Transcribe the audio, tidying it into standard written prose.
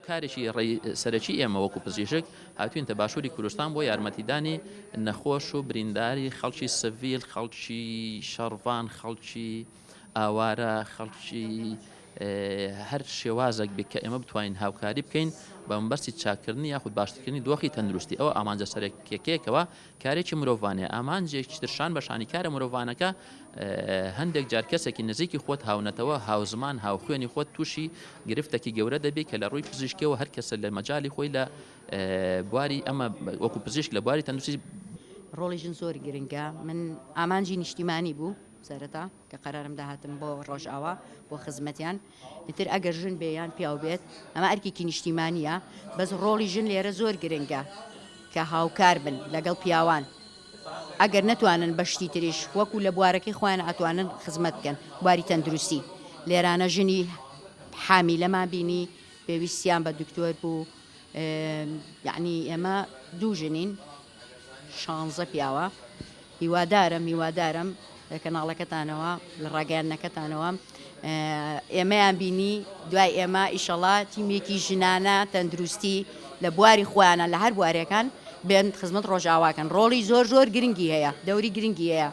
کارێکی ڕێی سەرەکی ئێمە وەکو پزیشک هاتوینتە باشووری کوردستان بۆ یارمەتیدانی نەخۆش و برینداری خەڵکی سڤیل، خەڵکی شەڕڤان، خەڵکی ئاوارە، خەڵکی هەر شێوازێک بێت کە ئێمە بتوانین هاوکاری بکەین بە مەبەستی چاککردنی یاخود باشترکردنی دۆخی تەندروستی ئەوە ئامانجە سەرەکیەکەیەکەوە کارێکی مرۆڤانەیە ئامانجێکی تر شان بە شانی کارە مرۆڤانەکە هەندێک جار کەسێکی نزیکی خۆت هاونەتەوە هاوزمان هاوخوێنی خۆت تووشی گرفتێکی گەورە دەبێت کە لە ڕووی پزیشکیەوە هەر کەسە لە مەجالی خۆی لە بواری ئەمە وەکو پزیشک لە بواری تەندروستی ڕۆڵی ژن زۆر گرنگە من ئامانجی نیشتیمانی بوو سەرەتا کە قەرارم دا هاتم بۆ ڕۆژئاوا بۆ خزمەتیان ئیتر ئەگەر ژن بێ یان پیاو بێت ئەمە ئەرکێکی نیشتیمانیە بەس ڕۆڵی ژن لێرە زۆر گرنگە کە هاوکار بن لەگەڵ پیاوان ئەگەر نەتوانن بە شتی تریش وەکو لە بوارەکەی خۆیان ئەتوانن خزمەت بکەن بواری تەندروستی لێرانە ژنی حامیلەمان بینی پێویستیان بە دکتۆر بوو یعنی ئێمە دوو ژنین شانزە پیاوە هیوادارم هیوادارم لە کەناڵەکەتانەوە لە ڕاگەیاندنەکەتانەوە ئێمەیان بینی دوای ئێمە ئیشەڵا تیمێکی ژنانە تەندروستی لە بواری خۆیانە لە هەر بوارێکان بێن خزمەت ڕۆژئاواکەن ڕۆڵی زۆر زۆر گرنگی هەیە دەوری گرنگی هەیە.